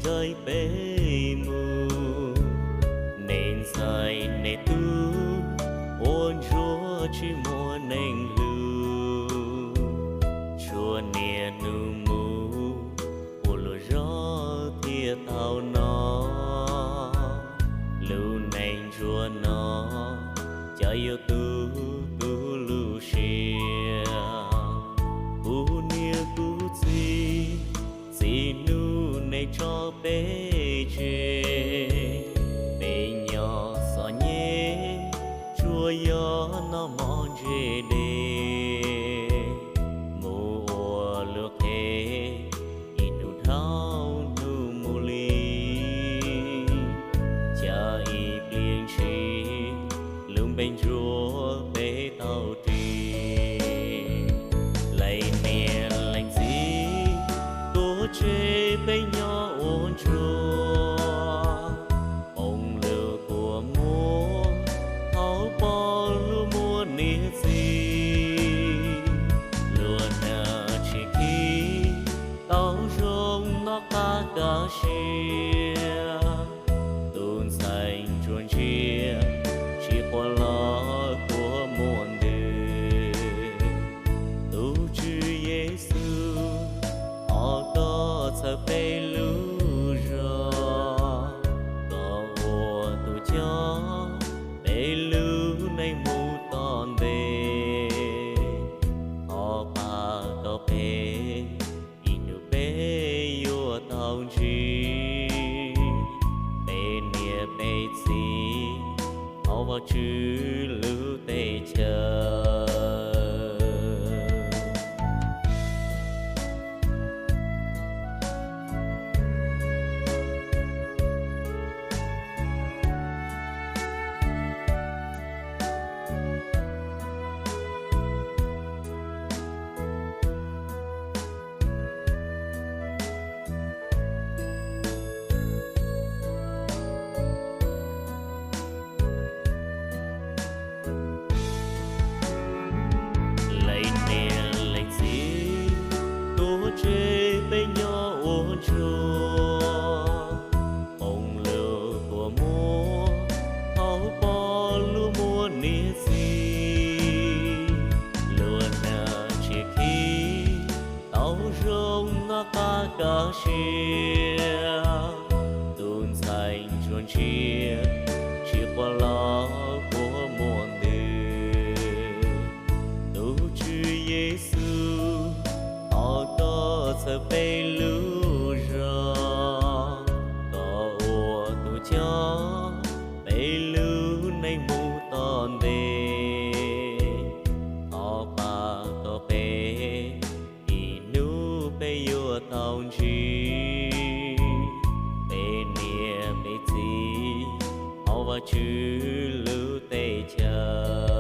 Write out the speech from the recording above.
nqaij peb mus. Nej ntxhais nej tub ua ntsuag tsis muaj neeg hlub, tsuas niaj hnub mus ua luag zog thiaj tau noj. Lub neej ntsuag no cas yuav tu tu lub siab. Kuv niam kuv txiv, txij hnub nej tso peb tseg, peb nyob txom nyem tsuas yog noj mov ntse de, mus ua luag qhev ib hnub dhau hnub mus li. Cas ib pliag ntshis lub npe ntsuag peb tau ris. Leej niam leej txiv tuag tseg peb nyob ua ntsuag, poob lug kua muag thaum pom luag muaj niam txiv. Luag nag tsis khib tau zoo noj qab kaj siab, tus ntxhais ntsuag ntsia tsis quaj los kua muag ntws. Tus Tswv Yexus, thov koj txhawb peb lub zog, koj ua tus coj peb lub neej mus tom ntej. Thov pab kom peb ib hnub peb yuav tau ntsib peb niam peb txiv hauv Vajtswv lub teb chaws. Leej niam leej txiv tuag tseg peb nyob ua ntsuag, poob lug kua muag thaum pom luag muaj niam txiv. Luag nag tsis khib tau zoo noj qab kaj siab, tus ntxhais ntsuag ntsia tsis quaj los kua muag ntws. Tus Tswv Yexus, thov koj txhawb peb lub zog, koj ua tus coj peb lub neej mus tom ntej. Thov pab kom peb ib hnub peb yuav tau ntsib peb niam peb txiv hauv Vajtswv lub teb chaws.